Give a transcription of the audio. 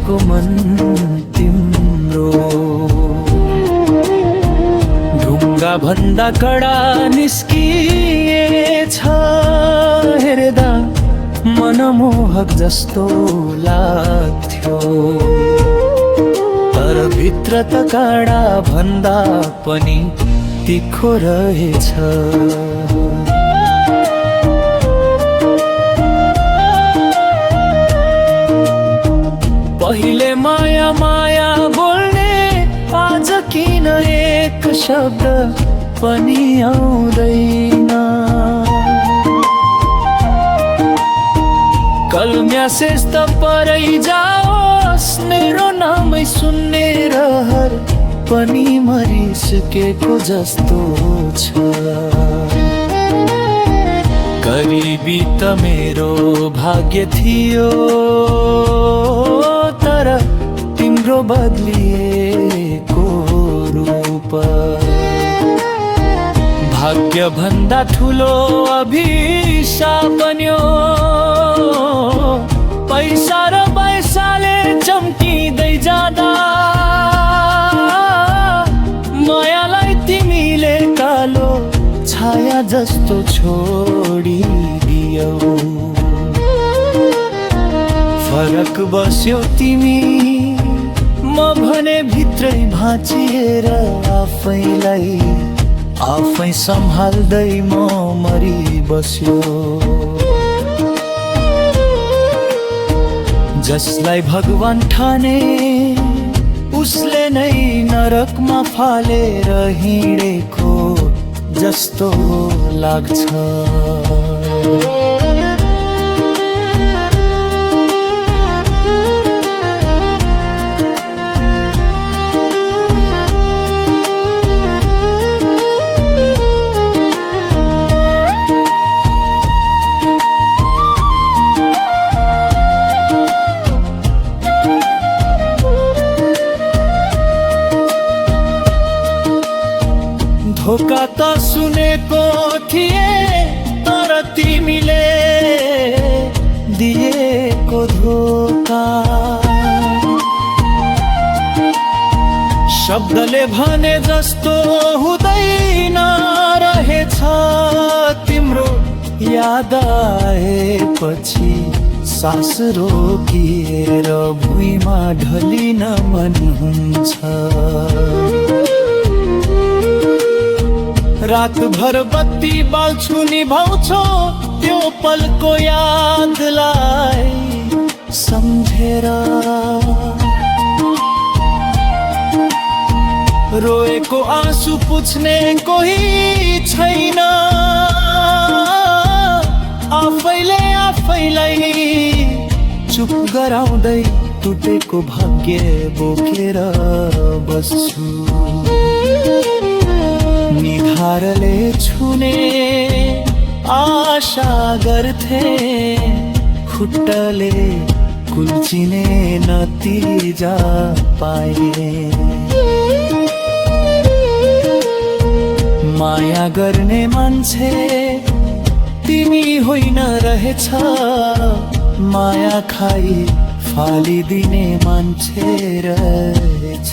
भएको मन तिम्रो ढुङ्गा भन्दा कडा निस्किएछ हेर्दा मनमोहक जस्तो लाग्थ्यो तर भित्र त काडा भन्दा पनि तिखो रहेछ। पहिले माया माया बोल्ने आज किन एक शब्द पनि आउँदैन। कल म्यासेज त परै जाओस् मेरो नामै सुन्ने रहर पनि मरिसकेको जस्तो छ। गरिबी त मेरो भाग्य थियो तर तिम्रो बदलिएको रूप भाग्य भन्दा ठुलो अभिशाप बन्यो। पैसा र पैसाले चम्किँदै जाँदा मायालाई तिमीले कालो छाया जस्तो छोडिदियौ। फरक बस्यो तिमी म भने भित्रै भाँचिएर आफैलाई आफै सम्हाल्दै म मरि बस्यो। जसलाई भगवान ठाने उसले नै नरकमा फालेर हिँडेको जस्तो लाग्छ। धोका त सुनेको थिए तर तिमीले दिएको धोका शब्दले भने जस्तो हुँदैन रहेछ। तिम्रो याद आएपछि सास रोकिएर भुइँमा ढलिन मन हुन्छ। रातभर बत्ती बाल्छु निभाउँछौ त्यो पलको यादलाई सम्झेर। रोएको आँसु पुछ्ने कोही छैन आफैले आफैलाई चुप गराउँदै टुटेको भाग्य बोकेर बस्छु। निधारले छुने आशा गर्थे खुट्टले कुल्चिने नतिजा पाए। माया गर्ने मान्छे तिमी होइन रहेछ माया खाई फालिदिने मान्छे रहेछ।